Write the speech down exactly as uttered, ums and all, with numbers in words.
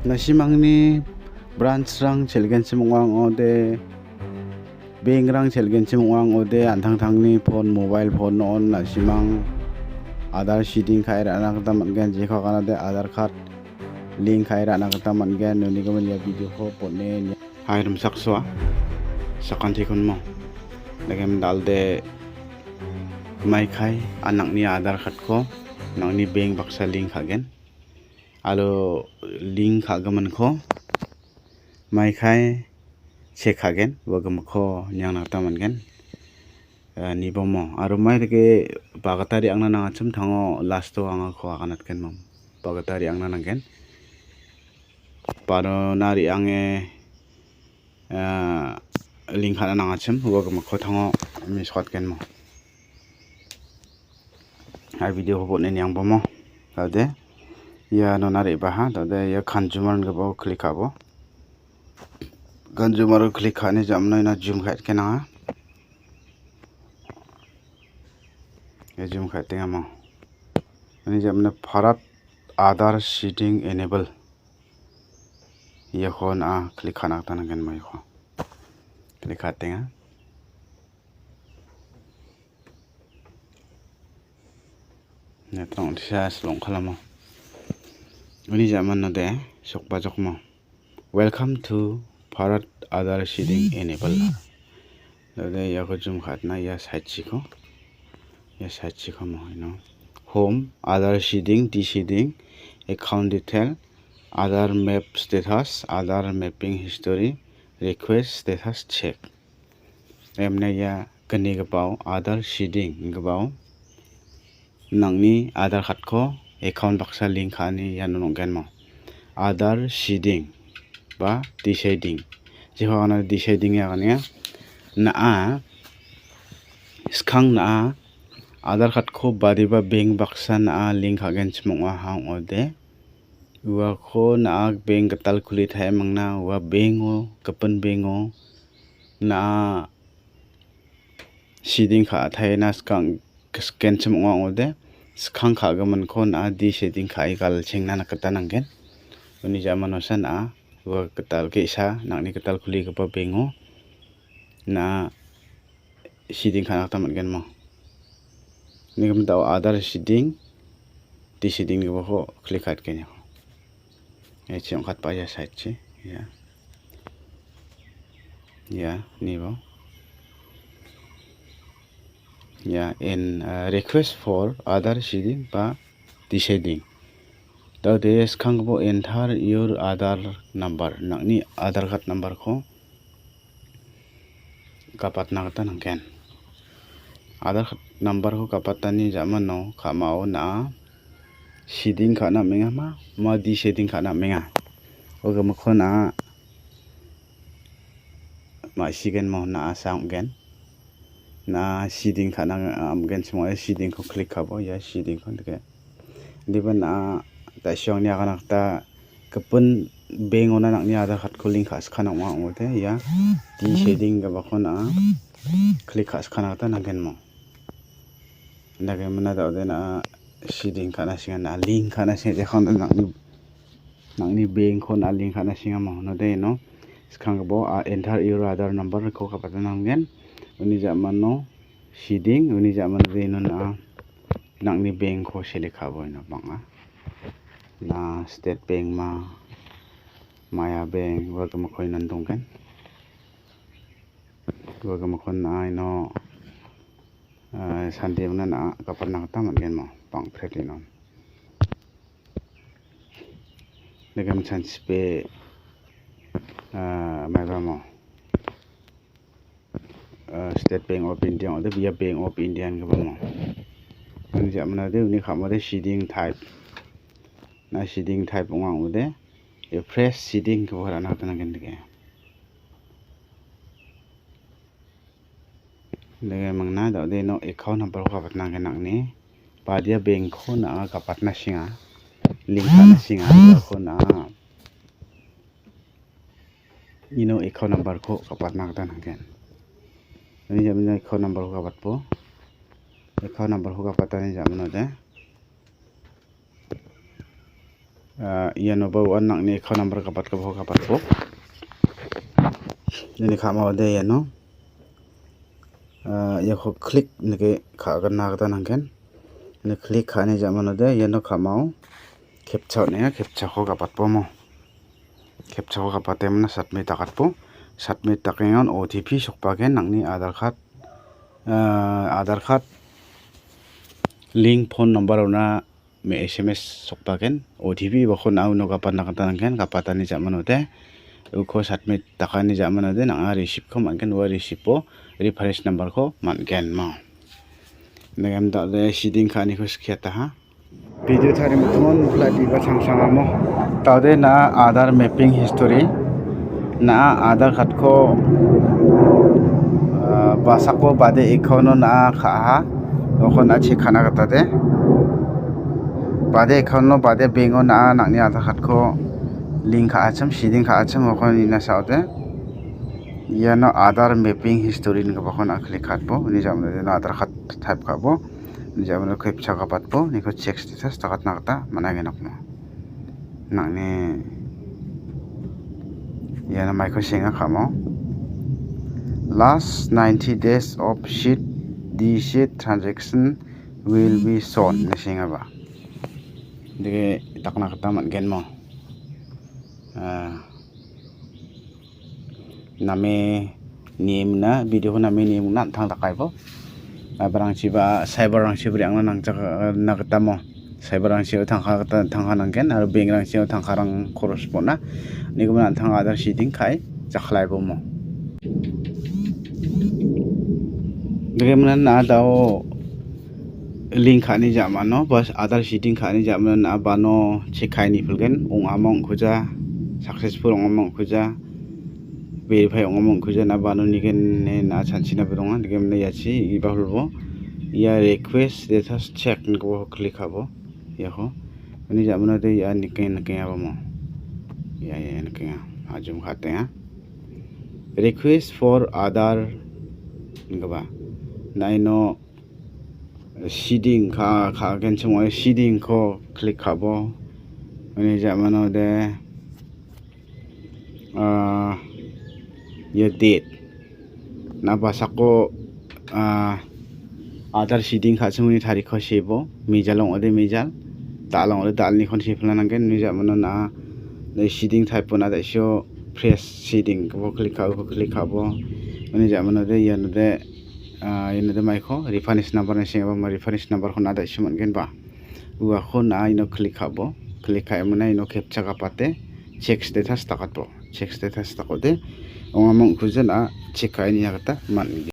Na·simangni branch-rang chelgenchim ong·a ong·ode, bank-rang chelgenchim ong·a ong·ode, an·tangtangni phone, mobile phone-on na·simang Aadhaar seeding ka·e ra·na gita man·gen, jekon aganade Aadhaar card link ka·e ra·na gita man·gen. Unigimin ia video-ko bone ni-, hai rimchaksoa, sakantikon mo. Dagem dalde maikai, an nang·ni Aadhaar card-ko nang·ni bank baksa link ka·gen. Alo link ka·giminko maikai check ka·gen, ua gimikko niangna gita man·gen. Eh, nibomo. Aro mai dake bagita re·angna nangachim tango last-o anga ko aganatgen mom. Bagita re·angna nanggen. Barona re·ange, eh, link ka·na nangachim, ua gimikko tango mesokatgen mo. Hai video-ko bone niangbomo. Tade, ia nona re·baha, tade ia consumer gipao click ka·bo. Consumer click ka·ani jamno ina zoom ka·etgen anga. Ia zoom ka·etengamo. Ani jamna Bharat Aadhaar seeding enable. Iako na·a click ka·na gita nanggen mo iako. Click ka·etenga. Netrong tisa silong kalamo. Uni jamanode sokbajokmo. Welcome to Bharat Aadhaar seeding enable. Dode iako zoom ka·atna ia side-chiko. Ia side-chiko mo ino. Home, Aadhaar seeding, deseeding, account detail, Aadhaar map status, Aadhaar mapping history, request status check. Emne ia gnigipao Aadhaar seeding gipao nang·ni Aadhaar card-ko account baksa link ka·ani iano nong·genmo. Aadhaar seeding ba deseeding. Jekon aganade deseeding ia gania. Na·a, skang na·a, Aadhaar card-ko badiba bank baksa na·a link ka·genchim ong·aha ong·ode. Uako na·a bank gital kuli tarie mangna, ua bank-o, gipin bank-o, na·a seeding ka·a tariena skang, scan chim ong·a ong·ode, skang ka·giminko na·a deseeding ka·e galchengna gita nanggen. Uni jamanosa na·a ua gital ge·sa nang·ni gital kuligipa bank-o na·a seeding ka·na gita man·gen mo. Uni gimin dao Aadhaar seeding, deseeding-gipako click ka·atgen iako. Ia chi ong·katba ia side-chi, ia. Ia, nibo. Ia, in, uh, request for Aadhaar seeding ba deseeding. Dao de skanggipa enter your Aadhaar number, nang·ni Aadhaar card number-ko gapatna gita nanggen. Aadhaar card number-ko gapatani jamano ka·mao na·a seeding ka·na am·enga ma, ma deseeding ka·na am·enga. Ua gimikko na·a ma·sigenmo na·a sa ong·gen. Na·a seeding ka·na am·genchim ong·a, seeding-ko click ka·bo, ia seeding-ko dike. Indiba na·a, ta·siongni agana gita gipin bank-ona nang·ni Aadhaar card-ko link ka·sikana ong·a ong·ode, ia deseeding gipako na·a click ka·sikana gita nanggenmo. Indake mina dao de na·a seeding ka·na singa, na·a link ka·na singa, jekon nang·ni, nang·ni bank-ko na·a link ka·na singamo, node ino skanggipa, a, enter your Aadhaar number-ko gapatna nanggen. Uni jamano seeding, uni jamano de ino na·a nang·ni bank-ko select ka·bo ino bang·a. Na State Bank ma, Maya Bank, ua gimikko inon donggen. Ua gimikko na·a ino, eh, sandimna na·a gapatna gita man·gen mo, bang·pret inon. Dagem chanchipe, eh, maibamo. Eh, State Bank of India ong·ode, bia Bank of India inggipamo. Ani ja·manade uni ka·made seeding type. Na seeding type ong·a ong·ode, ia fresh seeding-koba ra·na gita nanggen dake. Dake mangna dao de ino account number-ko gapatna nanggen nang·ni. Badia bank-ko na·a gapatna singa. Link ka·na singa. Iako na·a ino account number-ko gapatna gita nanggen. Uni ja·mano account number-ko gapatbo. Account number-ko gapatani ja·manode. Ah, ianoba uan nang·ni account number gapatgipako gapatbo. Nini ka·maode iano, ah, iako click nike ka·gna gita nanggen. Ini click ka·ani jamanode iano ka·mao captcha on·enga, captchako gapatbomo. Captchako gapate mona submit dakatbo. Submit dakengon O T P sokbagen nang·ni Aadhaar card, ah, Aadhaar card link phone number-ona me S M S sokbagen. O T P bakon a·uno gapatna gita nanggen, gapatani jamanode uko submit dakani jamanode nang·a receipt-ko man·gen, ua receipt-o reference number-ko man·gen ma. Nagam dal·e siding ka·aniko skiataha. Video tarimitmon flight iba changchangamo. Taude na Aadhaar mapping history. Na Aadhaar card-ko, ah, basako bade account-o na ka·aha. Nokon na check ka·na gita de. Bade account-o bade bank-o na nang·ni Aadhaar card-ko link ka·achim, siding ka·achim, nokon ina saode. Iano Aadhaar mapping history inggipako na click ka·bo. Uni jamanode na Aadhaar card type ka·bo. Uni jamanode captcha gapatbo. Niko check status dakatna gita man·a genokmo. Nang·ni iano maiko senga ka·mo. Last ninety days of seed, the seed transaction will be shown, ine sengaba. Dike dakna gita man·gen mo. Ah, name niemna, video-ko name niemna an·tang dakaibo. Ah, barangchiba, cyber-rangchiba re·angna nangjakna gita mo. Cyber-rangchio tangka gita, tangka nanggen, aro bank-rangchio tangkarang koros bona. Nikoba an·tang Aadhaar siding ka·e jaklaibomo. Dike mona na·a dao link ka·ani jamano, bas Aadhaar siding ka·ani jamano na·a bano check ka·e nipilgen, ong·ama ong·kuja, successful ong·ama ong·kuja, verify ong·ama ong·kuja, na·a bano nigen ine na·a chanchina ba donga, dike mona iachi iba holbo, ia request status check inggipako click ka·bo, iako. Uni jamanode ia niken-, nikengabamo. Ia, ia, nikenga. Ajum ka·tenga. Request for Aadhaar inggaba. Na·a ino siding ka, ka genchim ong·e siding-ko click ka·bo. Uni jamanode, ah, ia date. Na·a basako, ah, Aadhaar siding ka·chimani tarikko sebo. Mejal ong·ode mejal. Dal ong·ode dalnikon sepilna nanggen. Uni jamano na·a, na·a siding type-o na·a da·sio fresh siding-ko click ka·o, uko click ka·bo. Uni jamanode ianode, ah, ianode maiko reference number-ni sengaba ma reference number-ko na·a da·sio man·gen ba. Uako na·a ino click ka·bo. Click ka·emona ino captcha gapate check status dakatbo. Check status dakode ong·ama ong·kuja na·a check ka·e nina gita man·gen.